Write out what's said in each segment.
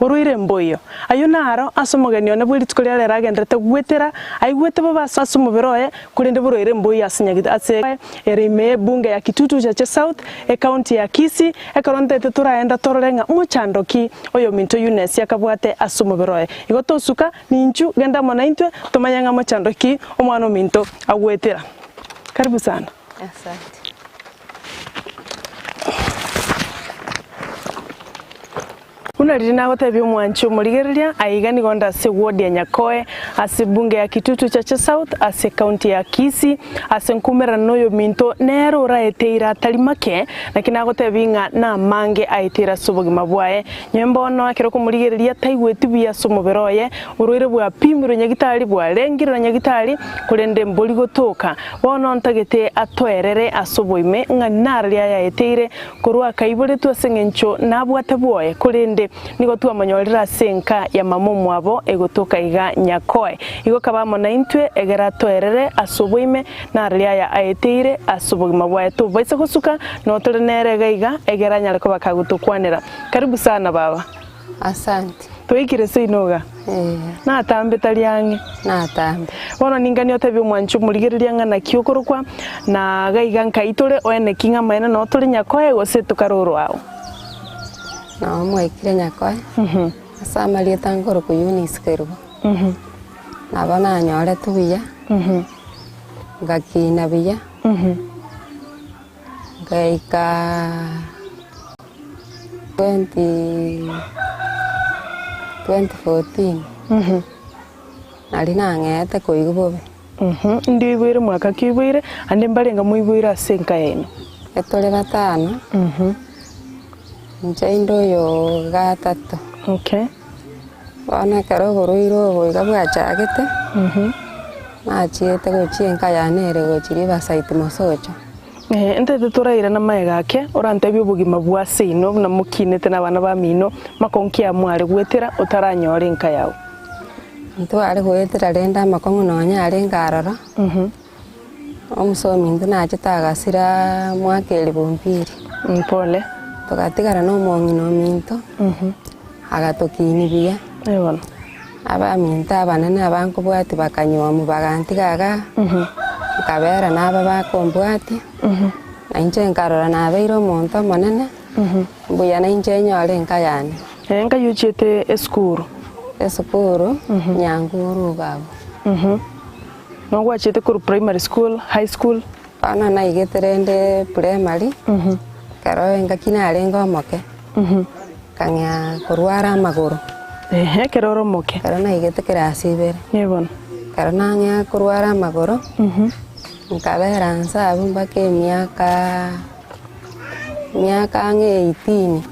Borwaire mboiyo. Ayio naro ase omogeni one bwe rituko ria rero agenderete gwetera, aigwete bobe ase ase omobere oye, korende borwaire mboiyo ase nyagete ase ere ime y'ebunge ya Kitutu Chache South, ecounty ya Kisii, ekero ntaete toraenda torore ng'a mochando ki oyominto Eunice akabwate ase omobere oye. Igo tosuka, ninchu, genda amo naintwe, tomanye ng'a mochando ki omwana ominto agwetera. Karibu sana. Asante. Buna riria nagotebia omwanchi omorigereria, aiga nigo nde ase eward ya Nyakoe, ase ebunge ya Kitutu Chache South, ase ecounty ya Kisii, ase nkumerana noyominto nere oraeteire atari make, naki nagotebia ng'a namange aeteire ase obogima bwaye. Nyowe mbono ekero okomorigereria taigweti buya ase omobere oye, Oborwaire bwapimirwe nyagitari, bwarengirwe na nyagitari, korende mbori gotoka. Bono ntagete atoerere ase oboime ng'a nararia ayaeteire korwa akaiboretwe ase engencho nabwate bwoye, korende nigo twamonyorire ase enka ya mama omwabo egotoka iga Nyakoe. Igo kaba amo naintwe egere atoerere ase oboime nararia aya aeteire ase obogima bwaye. Tobaisa gosuka, notore nere iga iga egere anyare koba kagotokwanera. Karibu sana baba. Asante. Twaikire seino iga? Ee. Natambe tari ang'e? Natambe. Bono ninganie otebie omwanchi omorigereria ng'a naki okorokwa, na iga iga nkai tore, oene ki ng'a amaene noo tore Nyakoe gose tokare orwao? Noo mwaikire Nyakoe, ase amarieta nkorokwa Eunice Kerubo. Nabo nanyoretwe buya, ngakina buya, ngaika. 2014 nari nang'eete koigwa bobe. Ndi oiboire mwaka ki oiboire, ande mbarenge moiboire ase enka yaino? Etore batano, inche inde oyo gatato. Okay. Bono ekero oborwaire obo iga bwachagete, nachiete gochia enka yane ere gochia Riverside Mosocho. Ee, ntaete torairane amaega ake, orantebie obogima bwa seino buna mokinete nabana bamino, makong'u ki amware goetera otaranyore enka yao? Ntware goetera rende amakong'u nonya arenge aroro, omosomi intwe nachete agasira mwaka elifu mbili. Pole. Togatigara na omong'ina ominto, agatokinia buya. Ee bono. Abaminto abanene abankobwatia bakanyuomwa bagantiga igaa, nkabera naba bakombwatia, na inche nkarora nabeire omonto omonene, mbuya nainche nyore enka yane. Ee, nkai ochiete esukuru? Esukuru, Nyanguru iga abwo. Noo gwachiete korwa primary school, high school? Bono naigete rende primary, ekero engaki narenge omoke. Nkang'ea korwara amagoro. Ehe, ekero ore omoke. Ekero naigete kerasi ibere. Ee bono. Ekero nang'ea korwara amagoro, nkabera nse abwo mpaka emiaka, emiaka ang'e eighteen.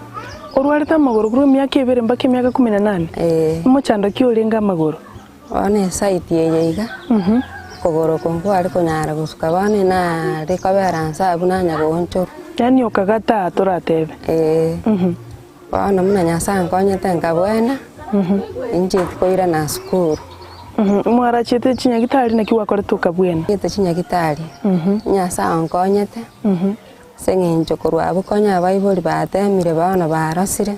Orwarete amagoro korwa emiaka ebere mpaka emiaka kumi na nane? Ee. Omochando ki orenge amagoro? Bono esaiti eye iga, okogoro oko nkware konyara gosuka bono nare kobera nse abwo nanya goonchorwa. Yaani okagataa toratebe. Ee. Bono buna Nyasae ankonyete nkabwena, inchieti koirana sukuru. Mwarachiete chinyagitari naki gwakorete okabwena? Chiete chinyagitari, Nyasae onkonyete, ase eng'encho korwa abwo konya abaibori batemire bono barosire.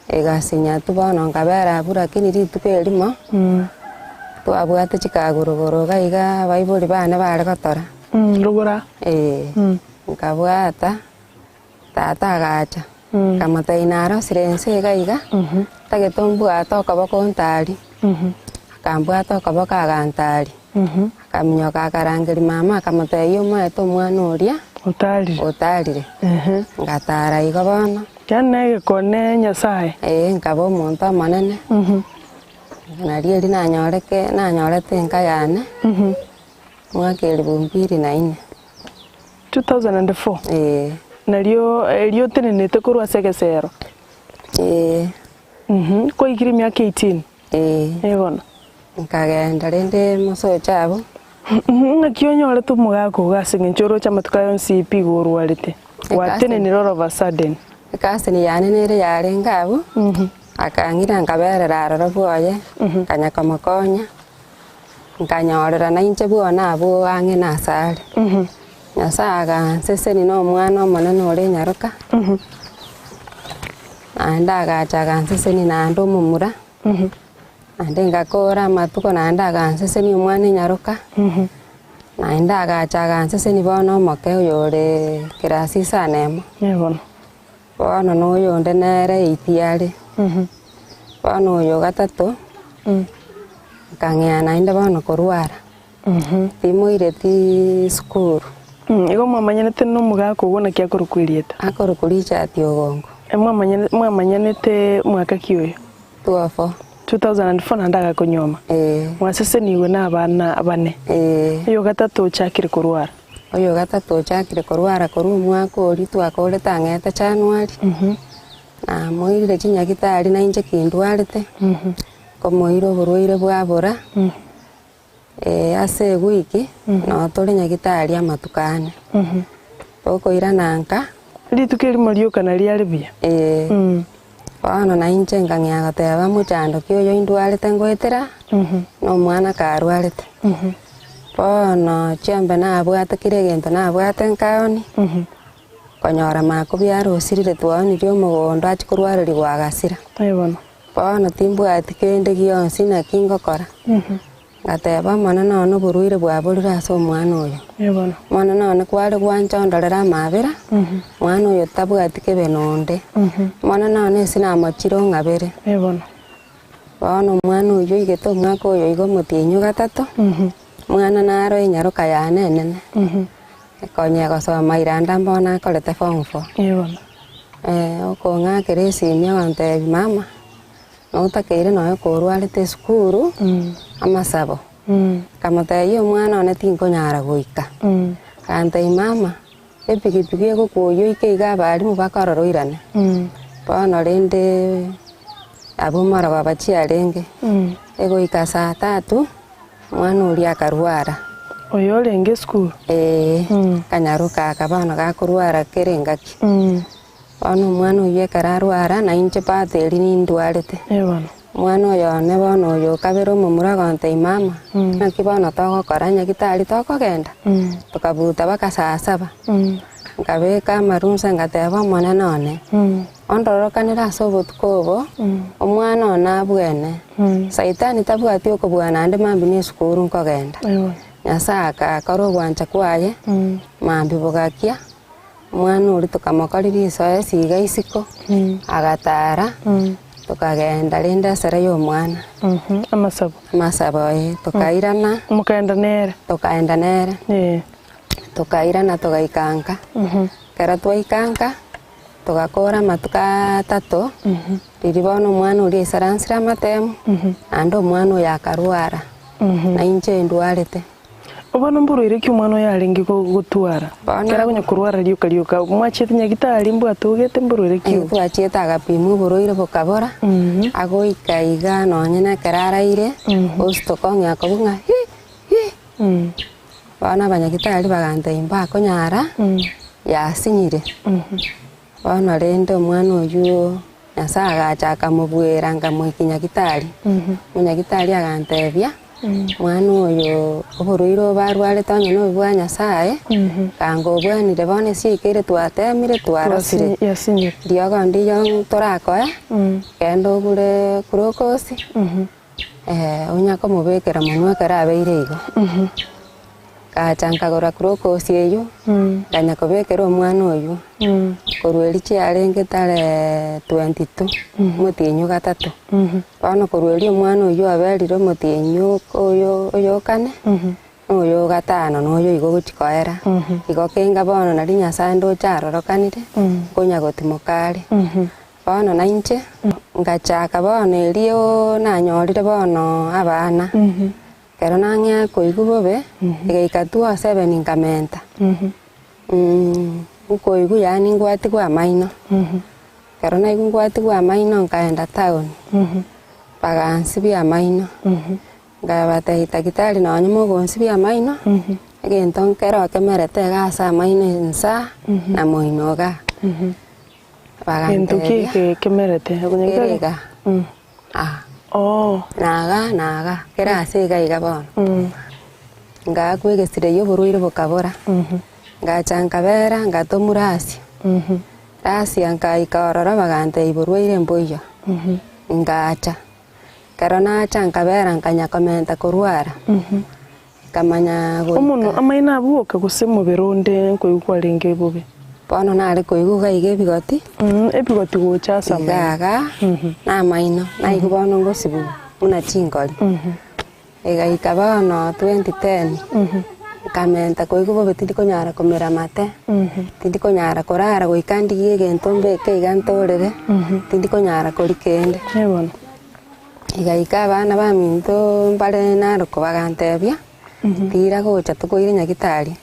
Egasinya tu bono nkabera abwo lakini rituko erimo, twabwate chikaguruguru iga iga abaibori bane bare gotora. Rogora. Ee, nkabwata, tata agacha, nkamotebia narosire ense iga iga, ntagete ombwate okoboko ontari, akambwata okoboko agantari, akaminyoka akarangeria mama akamotebia omoete omwana oria, Otarire. otarire, ngatara igo bono. Yaani negekone Nyasae. Ee, nkaba omonto omonene, nario erio nanyoreke nanyorete enka yane, mwaka elifu mbili na ine. 2004? Ee. Nario erio otenenete korwa ase egesero? Ee. Kwaikire emiaka 18? Ee. Ee bono. Nkagenda rende mosocho abwo. Ng'aki onyorete omogaka ogo ase eng'encho oroche amatuko aya onsi pi igo orwarete? Gwatenenire all of a sudden. Ekasini yane nere yarenge abwo, akang'ira nkaberera aroro bwoye, nkanya komokonya, nkanyorera nainche bwone abwo ang'e nase are. Nyasae agansesenia na omwana omonene ore nyaroka. Naende agacha agansesenia naende omomura, naende ngakora amatuko naende agansesenia omwana enyaroka, naende agacha agansesenia bono omoke oyore kirasi isano emo. Bono na oyonde nere eight are, bono oyo gatato, nkang'ea naende bono korwara, timoireti sukuru. Igo mwamanyanete na omogaka ogo naki akorokwa erieta? Akorokwa Richard Ogongo. Mwamanyanete mwaka ki oyo? 2004. 2004 naende agakonyuoma? Ee. Mwasesenigwe na abana bane? Ee. Oyo gatato ochakire korwara? Oyo gatato ochakire korwara korwa omwaka oria twakorete ang'ete January, namoirire chinyagitari na inche kindwarete, nkomoira oborwaire bwabora, ase ewiki noo tore nyagitari amatuko ane. Tokoirana nka. Rituko erimo rioka nario riare buya. Ee. Bono na inche nkang'ea goteba mochando ki oyo indwarete ngoetera, na omwana karwarete. Bono chiombe nabwate kera egento nabwate nkaoni, konyora makobiara osirire twaonirie omogondo achie korwarerigwa agasira. Bono timbwati kende gionsi naki ngokora. Ngateba, Omonene one oborwaire bwaborire ase omwana oyo. Omonene one kware gwancha ondorere amaabera, mwana oyo tabwati kebe nonde. Omonene one ase namochire ong'abere. Bono omwana oyio oigete omwaka oyo iga omotienyi ogatato, omwana naro enyaroka yane enene, ekonya egosoma iranda mbono akorete form four. Okong'akera esimi agontebia mama. Notakeire nonya korwarete esukuru amasabo. Nkamotebia omwana one tinkonyara goika. Akantebia mama epikipiki egokwoyia oike iga abalimu bakorora oirane. Bono rende abwo morogoba chiarenge, egoika saa tatu omwana oria akarwara. Oyo orenge esukuru? Eeh, akanyaroka aka bono gakorwara kera engaki. Bono omwana oyio ekero arwara, na inche part eria nindwarete. Omwana oyo one bono oyo okabere omomura agontebia mama, naki bono togokora nyagitari tokogenda? Tokabuta mpaka saa saba, nkabeka amarunsa ngateba omonene one, ondorokanere ase obotuko obo, omwana one abwene, saitani tabwati okobua naende mambia na esukuru nkogenda. Nyasaye akakora ogwancha kwaye, mambia bogakia. Omwana oria tokamokoria risoesi iga isiko, agatara, tokagenda rende esere ya omwana. Amasabo. Amasabo ee, tokairana. Mokaenda nere. Tokaenda nere. Tokairana togaika nka. Ekero twaika nka, togakora amatuko atato, riria bono omwana oria aisaransire amatemu, naende omwana oyo akarwara, na inche ndwarete. Bono mborwaire ki omwana oyo arenge gotwara? Bono- Ekero akonya korwara rioka rioka, mwachiete nyagitari mbwatogete mborwaire ki obo? Twachiete agapimwa oborwaire bokabora, agoika iga nonye na ekero araire, ositoka ong'ea kobua ng'a hi hi. Bono abanyagitari bagantebia mbakonyara, yasinyire. Bono rende omwana oyio Nyasae agacha akamobuera nkamoikia nyagitari. Omonyagitari agantebia, Mwana oyo oborwaire obo arwarete onye nobe bwa Nyasae, kanga obwanire bono ase yaikeire twatemire twarosire. Riogo ndiyo torakoe, genda ogure glucose, onya komobekera monwe ekero abeire igo. Ngacha nkagora glucose eyio, nkanya kobekera omwana oyio, korwa erio chiarenge tarehe 22, omotienyi o gatato. Bono korwa erio omwana oyio aberire omotienyi oyo oyo kane, na oyo o gatano na oyo igo ogochia koera. Igo kenga bono nario Nyasaye ndoche arorokanire, nkonya gotimoka are. Bono nainche ngachaka bono erio nanyorire bono abana. Ekero nang'ea koigwa bobe, egaika 2:07 nkamenta, nkoigwa yaani ngwatigwe amaino. Ekero naigwa ngwatigwe amaino nkaenda town, bagansibia amaino, nkabatebia daktari nonye mogonsibia amaino, egento nkero kemerete iga ase amaino insaa na moino igaa. Egento ki Bagantebia, eke kemerete? kere igaa. Aa, Oo. naga naga, kera ase iga iga bono. Ngaakwa egesire eyio oborwaire bokabora, ngacha nkabera ngatomura asia. Last year nkaika ororo bagantebia borwaire mboiyo, ngacha. Ekero nacha nkabera nkanya komenta korwara, nkamanya goika. Omonwa amaino abuoke gose omobere onde nkoigwa kwarenge bobe? Bono nare koigwa iga iga ebigoti. Ebigoti gocha ase amaino. Iga igaa na amaino, naigwa bono ngosibwa buna chingori. Egaika bono 2010, nkamenta koigwa bobe tindi konyara komera amate, tindi konyara korara goika ndigie egento mbeke iga ntorere, tindi konyara koria kende. Egaika abana baminto mbare Narok bagantebia, tira gocha tokoire nyagitari,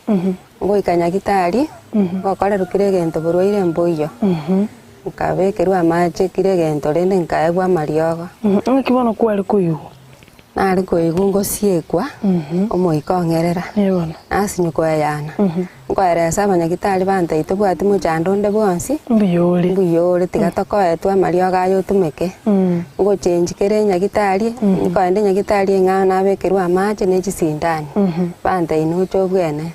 ngoika nyagitari, ngokorerwa kera egento borwaire mboiyo, nkabekerwa amache kera egento rende nkaegwa amariogo. Ng'aki bono kware koigwa? Nare koigwa ngosiekwa, omoika ong'erera, nasinywa koeyana, nkoeresa abanyagitari bantebia tobwati mochando onde bwonsi, Mbuya ore. mbuya ore tiga tokoetwe amariogo aya otumeke, ngochengi kere enyagitari, nkoenda enyagitari eng'ao nabekerwa amache ne chisindani, bantebia noche obwene.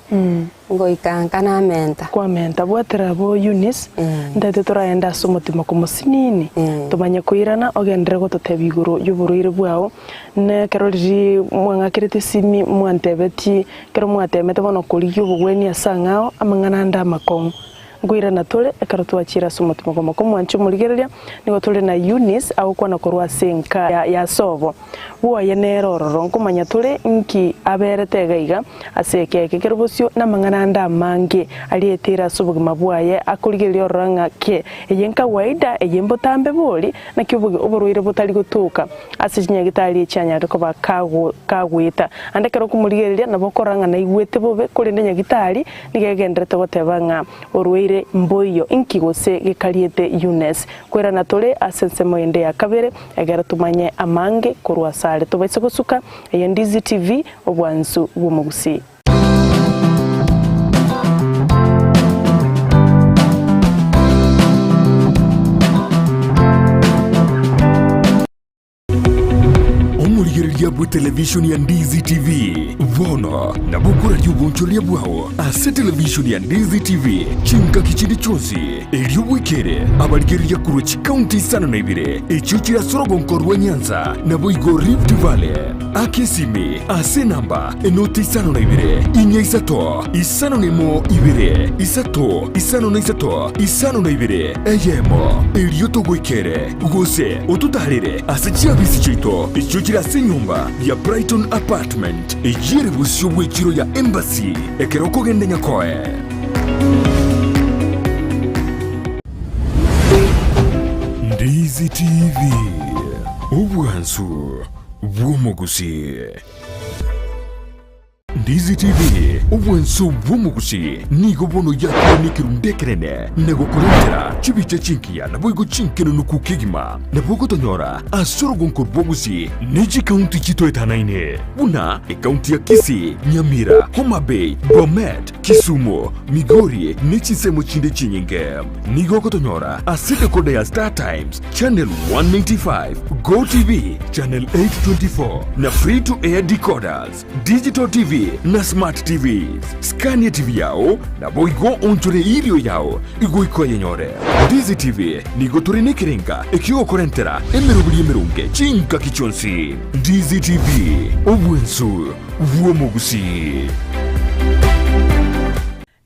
Ngoika nka namenta. Kwamenta, bwatera abwo Eunice, ntaete toraende ase omotima komosinini, tomanye koirana ogenderere gototebia igoro y'oborwaire bwao. Na ekero riria mwang'akerete esimi mwantebetie, ekero mwatemete bono korigia obogwenia ase ang'ao, amang'ana ande amakong'u. Nkoirana tore ekero twachire ase omotima kw'amako omwanche omorigereria, nigo tore na Eunice agokwana korwa ase enka ya sobo. Bwoye nere ororo, nkomanya tore nki aberete iga iga ase ekeeke kere bosio namang'ana ande amange arieteire ase obogima bwaye akorigereria ororo ng'a ki eye nkawaida eye mbotambe bori naki oborwaire botari gotoka ase chinyagitari echi anyare koba kagoeta. Ande ekero okomorigereria nabo okorora ng'a naigwete bobe korende nyagitari nigo egenderete goteba ng'a orwaire mboiyo inki gose gekariete Eunice. Koirana tore ase ensemo ende ya kabere Ekero tumanye amange korwa asare tobaise gosuka, eye Ndizi TV, obwansu bw'omogusii. Omorigereria bw'etelevishoni ya Ndizi TV bono nabo okoraria obonchoreria bwao ase televishoni ya Ndizi TV chingaki chinde chionsi. Erio bwekere abarigereria korwa chikaunti isano na ibere echio chire ase orogonko rwa Nyanza, naboigo Rift Valley. Aka esimi ase enamba enoti 52 4 5 01 2 3 5 52 eyemo, erio togoikere gose ototaarere ase chiabisi chiaito echio chire ase enyomba ya Brighton Apartment eyio ere bosio bw'echiro ya Embassy ekero okogenda Nyakoe. Ndizi TV, obwansu bw'omogusii. Ndizi TV, obwansu bw'omogusii nigo bono yakire nekerundu ekenene na gokorentera chibicha chingiya naboigo chinkenenuku kegima. Nabo ogotonyora ase orogonko rw'ogusii ne chikaunti chitoetanaine buna ekaunti ya Kisii, Nyamira, Homa Bay, Bomet, Kisumu, Migori ne chinsemo chinde chinyinge. Nigo ogotonyora ase decoder ya Star Times, Channel 195, Go TV, Channel 824 na Free to Air decoders, Digital TV na Smart TVs. Skania TV yao naboigo onchore erio yao igoika oyenyore. Ndizi TV nigo tore nekerenga ekiogokorentera emeroberi emeronge chingaki chionsi. Ndizi TV, obwensu bw'omogusii.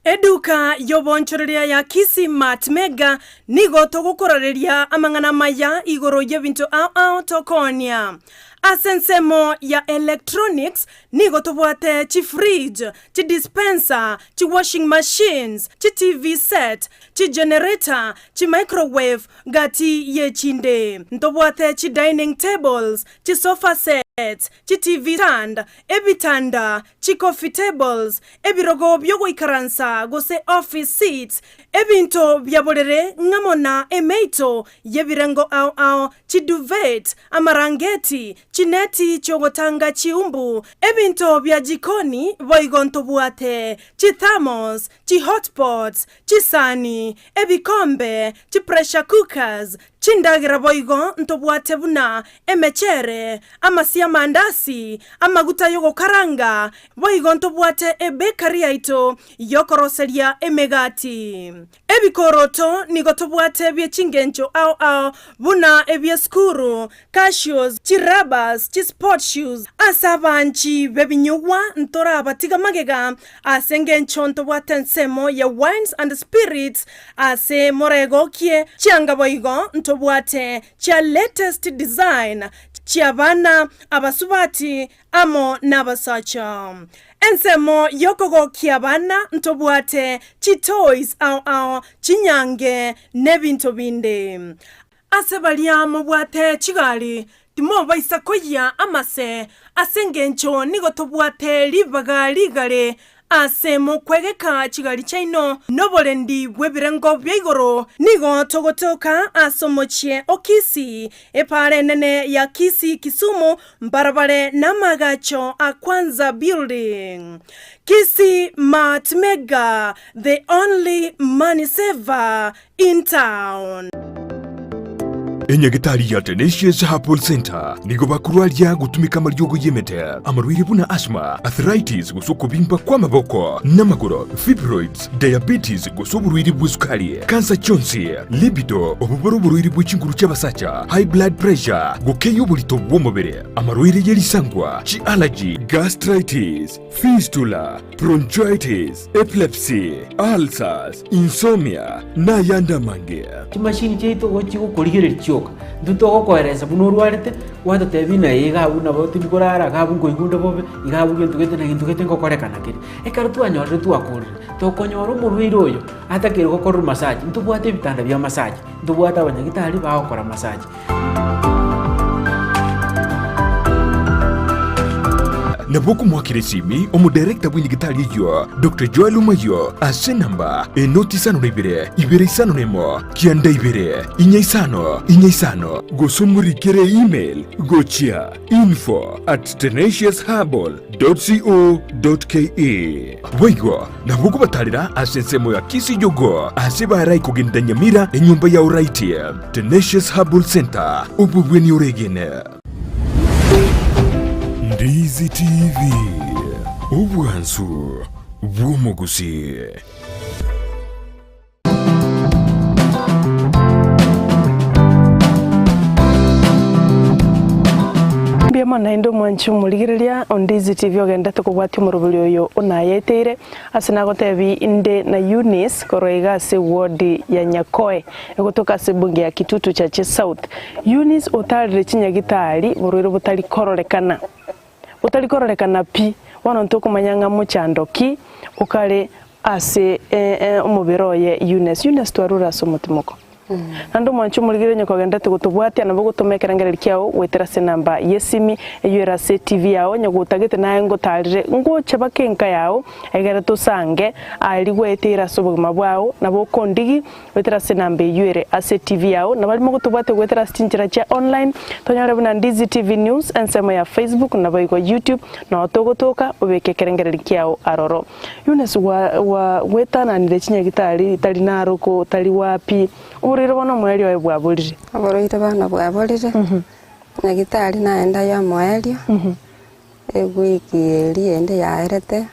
Eduka y'obonchoreria ya Kisii Mart Mega nigo togokorareria amang'ana amaya igoro y'ebinto ao ao tokoonia. Ase ensemo ya electronics nigo tobwate chifridge, chidispenser, chiwashing machines, chiTV set, chigenerator, chimicrowave gati y'echinde. Ntobwate chidining tables, chisofa sets, chiTV stand, ebitanda, chicoffee tables, ebirogo bi'ogoikaransa gose office seats, ebinto bia borere ng'amo na emeito y'ebirengo ao ao, chiduvet, amarangeti, chineti chi'ogotanga chiumbu, ebinto bia jikoni boigo ntobwate, chithermos, chihotpots, chisani, ebikombe, chipressure cookers, Chindagera boigo ntobwate buna emechere, amasio 'amandasi, amaguta y'ogokaranga, boigo ntobwate ebekari yaito y'okoroseria emegati. Ebikoroto nigo tobwate bie chingencho ao ao buna ebi'esukuru, cashews, chirabas, chisport shoes. Ase abanchi b'ebinyugwa ntorabatiga magega ase engencho ntobwate ensemo ya wines and spirits ase moregokie chianga boigo ntobwate chia latest design chi'abana, abasubati amo nabasacha. Ensemo y'okogokia abana ntobwate chitoys ao ao, chinyange, nebinto binde. Ase baria mobwate chigari, timobaisa koyia amase, ase engencho nigo tobwate ribaga rigare ase mokwegeka chigari chiaino noborendi bw'ebirengo bia igoro. Nigo togotoka ase omochie o Kisii, epaara enene ya Kisii Kisumu, mbarabare namagacho a Kwanza Building. Kisii Mart Mega, the only money saver in town. Enyagitari ya Tenacious Herbal Centre nigo bakorwaria gotumeka amariogo y'emete, amarwaire buna asthma, arthritis gose okobimba kw'amaboko n'amagoro, fibroids, diabetes gose oborwaire bw'esukari, kansa chionsi, libido, obobore oborwaire bwe chinguru chi'abasacha, high blood pressure, gokeyia oborito bw'omobere, amarwaire ye risangwa, chi'allergy, gastritis, fistula, bronchitis, epilepsy, ulcers, insomnia, na ayande amange. Chimashini chiaito igo chigokorigereria chioka, intwe togokoeresa buna orwarete, gwatotebia ng'a iga abwo nabo tindi korara, iga abwo nkoigwa onde bobe, iga abwo gento gete na gento gete ngokorekana kere. Ekero twanyorire twakorire, tokonyora omorwaire oyo atakeire gokorerwa massage, ntobwate ebitanda bia massage, ntobwate abanyagitari bagokora massage. Nabo okomoakera esimi omodirector bw'enyagitari eyio, Doctor Joel Omayio, ase enamba enoti isano na ibere, ibere isano na emo, kianda ibere, inya isano, inya isano, gose omorikere email gochia info at tenaciousherbal dot co dot ke. Boigo nabo okobatarera ase ensemo ya Kisii-Jogoo ase barai kogenda Nyamira enyomba ya Oraiti. Tenacious Herbal Center, obobweni oregene. Ndizi TV, obwansu bw'omogusii. Mbuya mono naende omwanchi omorigereria o Ndizi TV ogendete kobwatia omoroberi oyo onayeteire ase nagotebi inde na Eunice korwa iga ase ward ya Nyakoe egotoka ase ebunge ya Kitutu Chache South. Eunice otarire chinyagitari borwaire botari kororekana botari kororekana pi bono ntokomanya ng'a mochando ki okare Ase omobere oye Eunice. Eunice twarure ase omotimoko. Naende omwanche omorigere onye kogenderete gotobwatia nabo ogotoma ekerengererio kiao goetera ase enamba y'esimi eyio ere ase etivi yao onye gotagete naye ngotarire ngoche baka enka yao egere tosange aria gwaeteire ase obogima bwao nabo okondigi goetera ase enamba eyio ere ase etivi yao nabo arimo gotobwatia goetera ase chinchera chia online tonyore buna Ndizi TV News ensemo ya Facebook naboigo YouTube noo togotoka obeke ekerengererio kiao aroro. Eunice gwetananire chinyagitari tari naroko tari wapi, oborwaire bono omoerio oye bwaborire. Oborwaire bono bwaborire, nyagitari naenda y'omoerio, ewiki eria ende yaerete,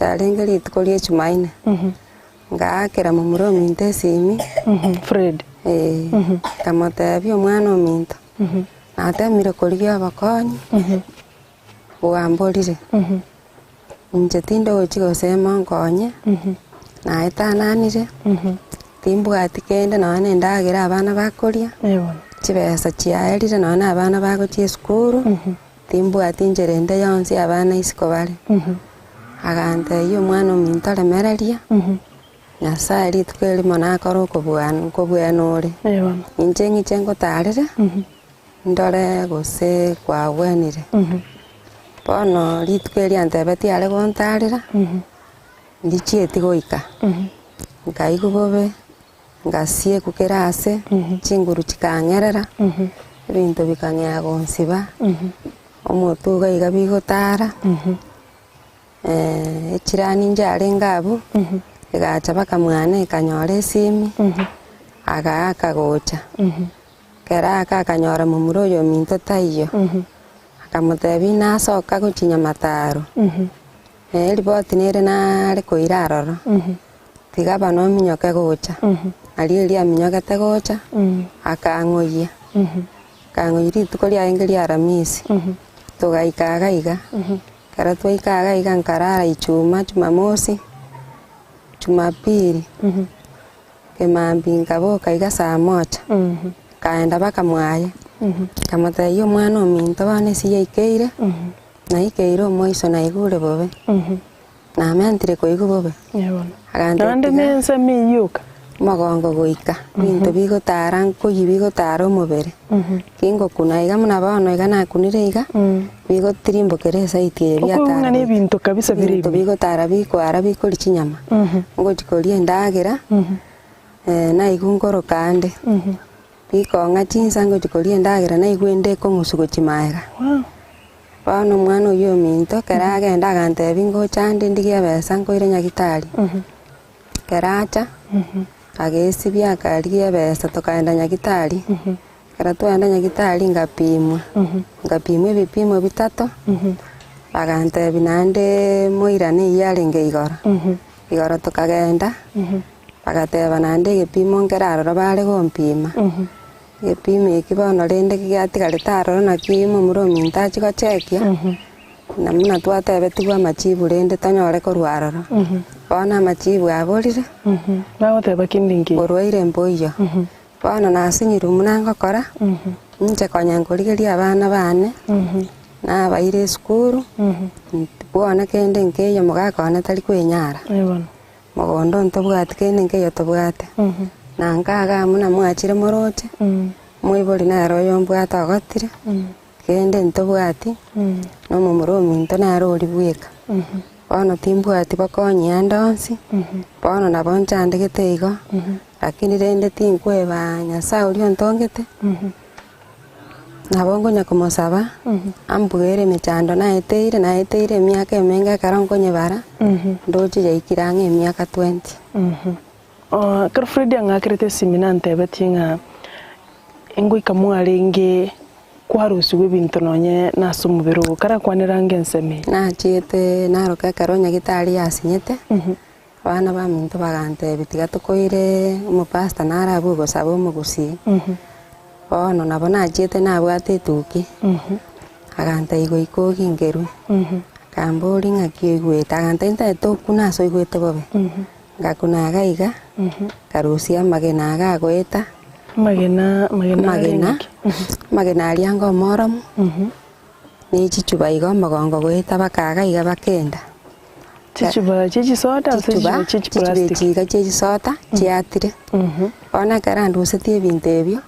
yarenge rituko ria ejumaine, ngaakera momura ominto esimi, Fred. eh, nkamotebia omwana ominto, natemire korigia obokonyi, bwamborire. Inche tindochi gose monkonye, naetananire, timbwati kende nonya na endagera abana bakoria, chibesa chiaerire nonya na abana bagochia esukuru, timbwati inchera ende yonsi abana isiko bare. Agantebia omwana ominto remereria, Nyasaye rituko erimo nakore okobua nkobuene ore, inche ng'iche ngotarere, ndore gose kwagwenire. Bono rituko erio antebetie are gontarera, ndichieti goika, nkaigwa bobe, ngasiekwa kera ase, chinguru chikang'erera, ebinto bikang'ea gonsiba, omotwe iga iga bigotara, echirani nchiarenge abwo, egacha mpaka mwane ekanyora esimi, agaaka gocha. Ekero aka akanyora momura oyo ominto taiyo, akamotebia nasoka gochia nyamataro, eriboti nere nare koira aroro. Tiga abana ominyoke gocha. Nario erio aminyogete gocha, akang'oyia. Akang'oyia rituko riarenge ria Aramisi. Togaika iga iga. Ekero twaika iga iga nkarara Ijumaa, Jumamosi, Jumapili, ekemambia nkaboka iga saa moja, nkaenda mpaka mwaye, nkamotebia omwana ominto bono ase yaikeire, naikeire omoiso naigure bobe. Namentire koigwa bobe. Agantebia, Naende Tiga nensemo eyio oka. Omogongo goika, ebinto bigotara nkoyia bigotara omobere. Kingokuna iga buna bono iga nakunire iga, bigotirimbokera esaiti eye Okoigwa biatara ng'a goika. nebinto kabisa bire Ebinto ime. bigotara bikoara bikoria chinyama. Ngochi koria endagera, naigwa nkoroka ande. Bikong'a chinsa ngochi koria endagera naigwa ende ekong'usu gochia maega. Bono omwana oyio ominto ekero agenda agantebia ngocha ande ndigie ebesa nkoire nyagitari. Ekero acha, agesibia akarigia ebesa tokaenda nyagitari, ekero twaenda nyagitari ngapimwa, ngapimwa ebipimo bitato, bagantebia naende moirane eyio yarenge igoro. Igoro tokagenda, bagateba naende egepimo nkere aroro bare gompima. Egepimo eki bono rende giatigarete aroro naki momura ominto achie gochekia, na buna twatebetigwe amachibu rende tonyore korwa aroro. Bono amachibu aborire, Bagoteba kende nkeiyo. Borwaire mboiyo. Bono nasinyirwe buna ngokora, inche konya nkorigeria abana bane, nabaire esukuru, bwone kende nkeiyo mogaka one tari kwenyara. Mogondo ntobwati kende nkeiyo tobwate, na nkaga amo na mwachire moroche, moibori nere oyombwate ogotire, kende ntobwati, na omomura ominto nere oria bweka. Bono timbwati bokonyi ande onsi, bono nabo nchandegete igo, lakini rende tinkweba Nyasaye oria ontongete. Nabo nkonya komosaba, ambuere emechando naeteire, naeteire emiaka emenge ekero nkonyebara, ndoche yaikire ang'e emiaka twenty. Ekero Fred ang'akerete esimi nantebetie ng'a ngoika mwarenge kwarusigwa ebinto nonye nase omobere ogo, karakwanere ange ensemo eye. Nachiete naroka ekero nyagetari yasinyete, abana baminto bagantebia tiga tokoire omopastor nare abwo ogosaba omogusii. Bono nabo nachiete nabwate etuki, agantebia goika ogingerwe, akamboria ng'aki oigwete, agantebia ntagete okune ase oigwete bobe, ngakuna iga iga, nkarusia amagena iga agoeta, Amagena, amagena amagena, arenge ki? amagena aria anga omoromo, ne chichuba iga omogongo goeta baka iga iga bakenda. Chichuba chie chisoda gose Chichuba, chichuba chie chichuba chiplastic? echi iga chie chisoda chiatire. Bono ekero andusetie ebinto ebio,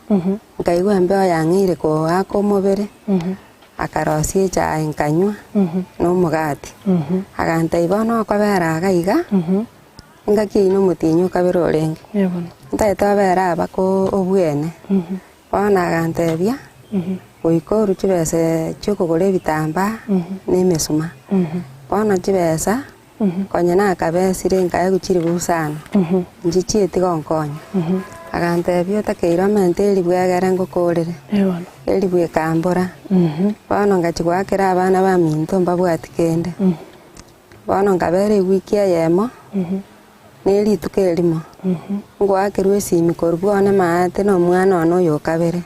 nkaigwa embeo yang'eire koaka omobere, akarosia echae nkanywa, na omogati. Agantebia bono okobera iga iga, engaki eyio na omotienyi okabere orenge, ntagete obere aa mpaka obwene. Bono agantebia, Goika orue chibesa chi'okogora ebitambaa na emesuma. Bono chibesa konya nakabesire nkaegwa chilifu isano, nchichieti gonkonya. Agantebia, Otakeire omente elifu egere ngokorere. Elifu ekambora. Bono ngachia goakera abana baminto mbabwati kende. Bono nkabera ewiki eyemo, na erituko erimo, ngoakerwa esimi korwa bwane maate na omwana one oyo okabere,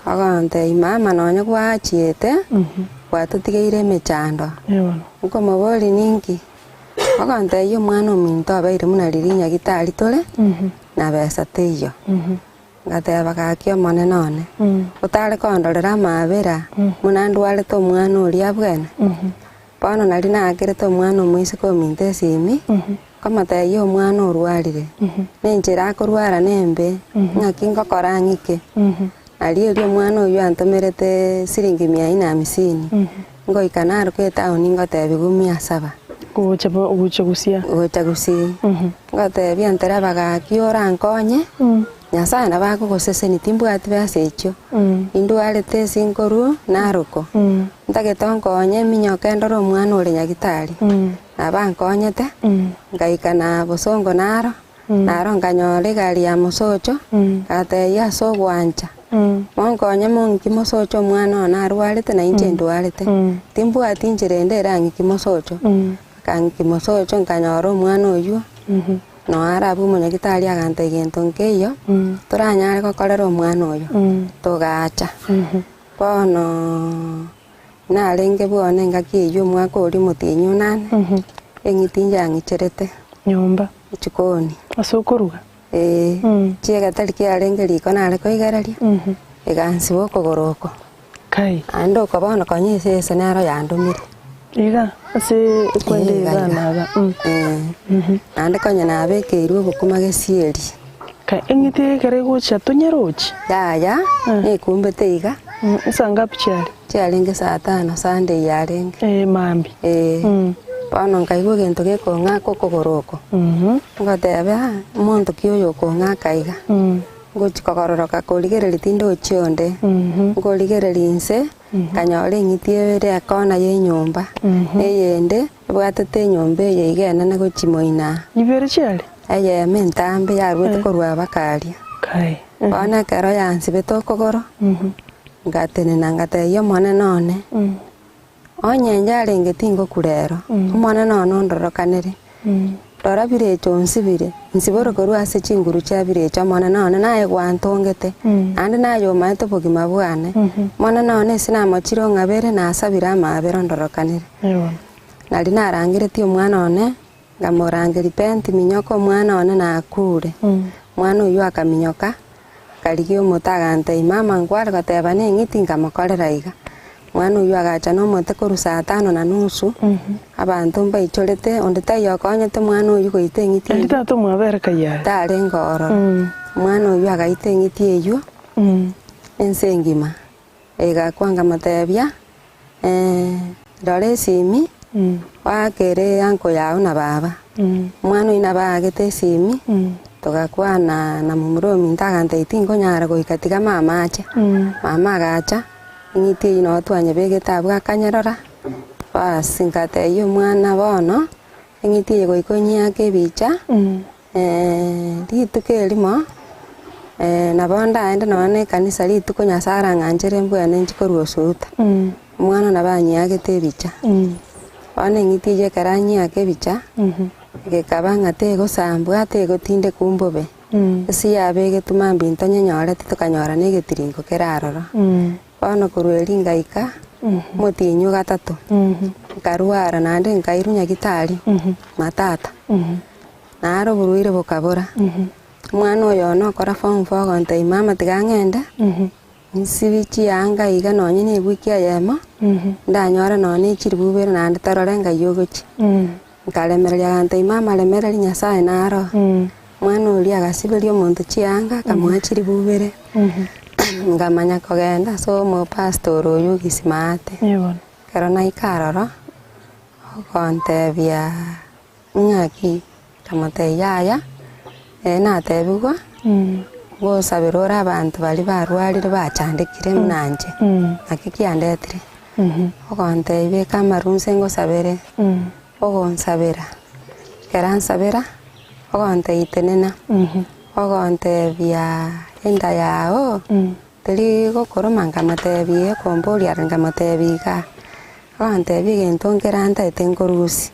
ogontebia mama nonye gwachiete, gwatotigeire emechando, nkomoboria ninki? Ogontebia omwana ominto obeire buna riria nyagitari tore, na besa teiyo. Ngateba, Gaki Omonene one, otare kondorera amaabera buna ndwarete omwana oria abwene? Bono nario naakerete omwana omoiseke ominto esimi, nkamotebia, Omwana orwarire, na enchera akorwara nembe, ng'aki ngokora ng'ike? Nario erio omwana oyio antomerete siringi mia ine hamsini, ngoika naruka etaoni ngotebigwa mia saba. Gocha gocha gusia. Gocha gusii. Ngotebia ntereba gaki orankonye, Nyasae nabo akogosesenia, timbwati besa echio, indwarete ase nkorwa Naroko, ntagete onkonye eminyoka endore omwana ore nyagitari. Nabo ankonyete, ngaika na bosongo naro, naro nkanyora egari ya mosocho, ngatebia ase ogwancha, monkonye mong'iki mosocho omwana one arwarete na inche ndwarete, timbwati inchera ende erang'iki mosocho. Akang'iki mosocho nkanyora omwana oyio. Noo arabwo omonyagitari aganta egento nkeiyo, toranyare gokorera omwana oyo, togacha. Bono narenge bwone engaki eyio omwaka oria omotienyi onane, eng'iti njang'icherete Nyomba. echikoni. Ase okoruga? Ee, chiagetari kiarenge riko nare koigereria, egansiba okogoro oko. Kai. Naende oko bono konya esese nero yandomire. Iga, ase okwenda Iga, iga iga. na iga. Ee, naende konya nabekeirwe obokima gesieri. Kai, eng'iti eye ekero egocha tonyerochi? Yaya, nekumbete iga. Nsa ngapi chiare? Chiarenge saa tano, Sunday yarenge. Ee, mambia. Ee, bono nkaigwa egento gekong'aka okogoro oko, ngoteba ah, omonto ki oyo okong'aka iga? Ngochia kogororoka korigereria tindochi onde, nkorigereria inse, nkanyora eng'iti ere ekona y'enyomba, na eyende ebwatete enyomba eye iga enene gochia moino aa. Ibere chiare? Eyemo entambe yarwete korwa abakaria. Kai. Bono ekero yansibete okogoro, ngatenena ngatebia Omonene one, Onye inche arenge tingokwa rero, Omonene one ondorokanere. Rora birecha onsibire, nsibore korwa ase chinguru chia birecha Omonene one naye gwantongete, naende naye omaete obogima bwane. Omonene one ase namochire ong'abere, nasabire amaabera ondorokanere. Nario narangeretie omwana one, nkamorangeria, Penti, minyoka omwana one nakure. Omwana oyio akaminyoka, akarigia omote agantebia, Mama nkware goteba neng'iti nkamokorera iga. Omwana oyio agacha nomote korwa saa tano na nusu, abanto mbaichorete, onde taiyo okonyete omwana oyio goita eng'iti Erio eyio. tata omwabere kai are? Tarenge ororo. Omwana oyio agaita eng'iti eyio, ense engima, egakwa nkamotebia, rora esimi, oakere uncle yao na baba. Omwana oyio nabo aagete esimi, togakwana na momura ominto agantebia tinkonyara goika tiga mama ache. Mama agacha. Eng'iti eyio nabo twanyebegete abwo akanyerora, baas ngatebia omwana bono, eng'iti eye goika onyeake ebicha, rituko erimo, nabo ndaende nonya na ekanisa rituko Nyasaye arang'anchere mbwene inche korwa osuta. Omwana nabo anyeagete ebicha. Bono eng'iti eyio ekero anyeaka ebicha, gekaba ng'a tegosambwa, tegotindekwa mbobe. Ase yabegetwe mambia ntonyenyoreti tokanyora negetiringo kere aroro. Bono korwa erio ngaika omotienyi o gatato, nkarwara naende nkairwa nyagitari matata, naro oborwaire bokabora. Omwana oyo one okora form four ogontebia mama tiga ng'ende, nsibi chianga iga nonye na ewiki eyemo, ndanyore nonye na echiribu ibere naende torore ngai ogochia. Nkaremereria agantebia, Mama, remereria Nyasae naro. Omwana oria agasiberia omonto chianga, akamoa chiribu ibere. Nkamanya kogenda ase omopastor oyio o Gisimaate. Ekero naika aroro, ogontebia ng'aki, nkamotebia yaya, ee natebigwa, ngosabera ore abanto baria barwarire bachandekire buna inche, naki kiandetire. Ogontebia beka amaru inse ngosabere, ogonsabera, ekero ansabera, ogontebia tenena, ogontebia enda yago teri gokoroma nkamotebia okomboria are nkamotebia igaa, ogontebia egento nkere antaete nkorusia.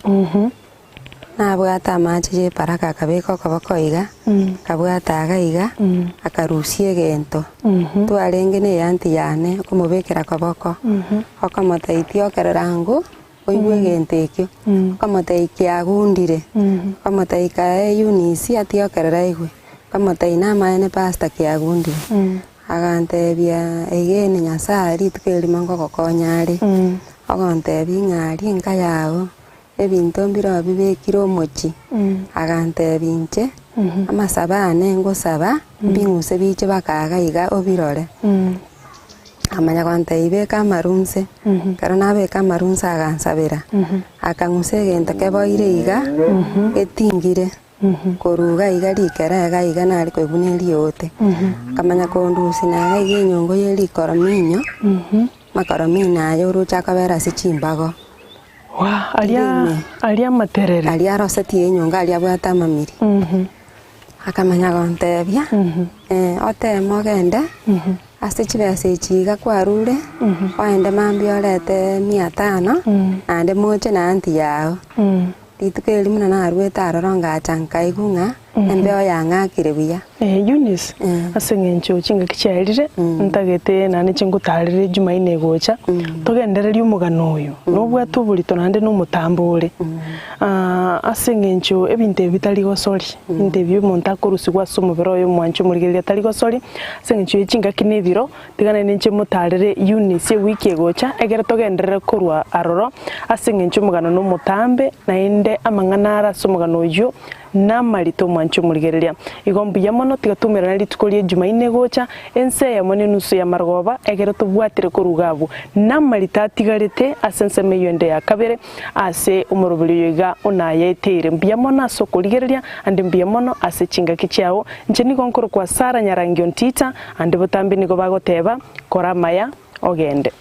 Nabwate amache y'eparaka akabeka okoboko iga, akabwata iga iga, akarusia egento. Twarenge na eanti yane okomobekera koboko, okomotebia tiokerera ango oigwe egento ekio, okomotebia kiagundire, okomotebia kae Eunice atiokerere aigwe, okomotebia namaene pastor kiagundire. Agantebia, Egene Nyasaye rituko erimo ngogokonya are, ogontebia ng'a aria enka yao. Ebinto mbireo bibekire omochie. Agantebia inche, Amasabo aane ngosaba, mbing'use biche bakaga iga obirore. Akamanya gontebia beka amaru inse, ekero nabeka amaru inse agansabera, akang'usa egento keboire iga, getingire, korwa iga iga rikere iga iga nare koigwa ne riote. Akamanya kondusia na iga iga enyongo ye rikorominyo, amakorominyo aya oroche akobera ase chimbago. Waa, aria, Ime. aria amaterere. Aria arosetie enyongo aria abwate amamiri. Akamanya gontebia, oteeme ogende, ase chibesa echi iga kwarure, oende mambia orete mia tano, naende moche na aunty yao. Rituko erio buna naruete aroro ngacha nkaigwa ng'a. Embeo yang'akire buya. Eunice, ase eng'encho chingaki chiaerire, ntagete naende chingotarere Jumaine egocha, togendererie omogano oyo, nobwate oborito naende na omotambo ore. Ase eng'encho ebinto ebi bitari gosori, ebinto ebi omonto akorusigwa ase omobere oye omwanche omorigereria tari gosori, ase eng'encho ye chingaki na ebiro, tiga naende inche motarere Eunice ewiki egocha, ekero togenderere korwa aroro, ase eng'encho omogano na omotambe, naende amang'ana are ase omogano oyio, Namarita omwanche omorigereria. Igo mbuya mono, tiga toumerane rituko rie Jumaine egocha, ense eyemo nenusu y'amarogoba, ekero tobwatire korwa iga abwo. Namarita atigarete ase ensemo eyio ende ya kabere, ase omoroberi oyo iga onayaeteire. Mbuya mono ase okorigereria, ande mbuya mono ase chingaki chiao. Inche nigo nkorokwa Sarah Nyarangi Ontita, ande botambe nigo bagoteba, Kora amaya, ogende.